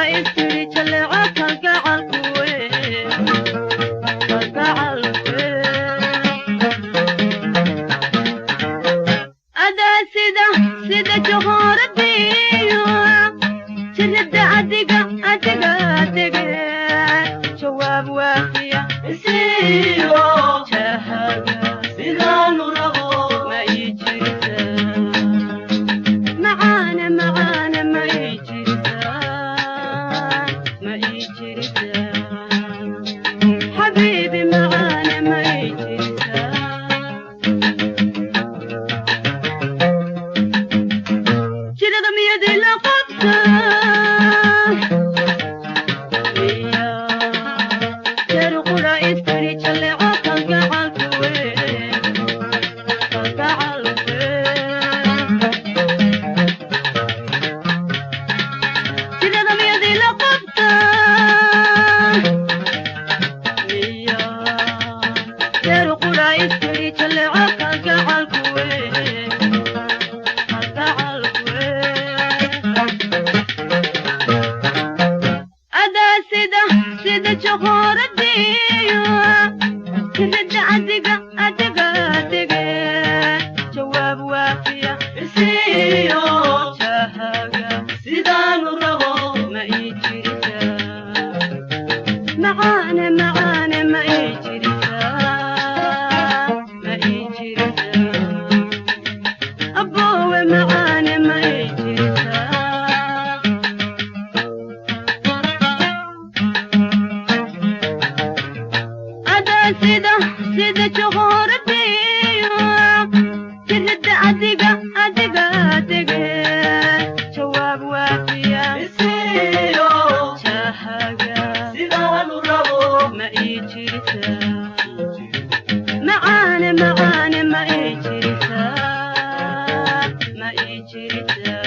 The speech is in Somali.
Qura istiri jaleeco kalgacalku wey, kalgacalku wey. Adaa sida jahooradiyo jirida adiga jawaab waafiya Isiyo jahaga sidaanu rabo. Ma ii jirtaa macaane, macaane, ma ii jirtaa, ma ii jirtaa xabiibi, macaane, ma ii jirtaa. Jirada miyadii la qabta miya jeer qura istiri jaleeco kalgacalku wey, kalgacalku wey. Jirada miyadii la qabta miya jeer qura istiri jaleeco kalgacalku wey, kalgacalku wey. Adaa sida jahooradiyo jirida adiga jawaab waafiya Isiyo jahaga sidaanu rabo. Ma ii jirtaa macaane, macaane, ma ii jirtaa, ma ii jirtaa aboowe, macaane, ma ii jirtaa. Adaa sida jahooradiyo jirida adiga jawaab waafiya Isiyo jahaga sidaanu rabo. Ma ii jirtaa macaane, macaane, ma ii jirtaa, ma ii jirtaa.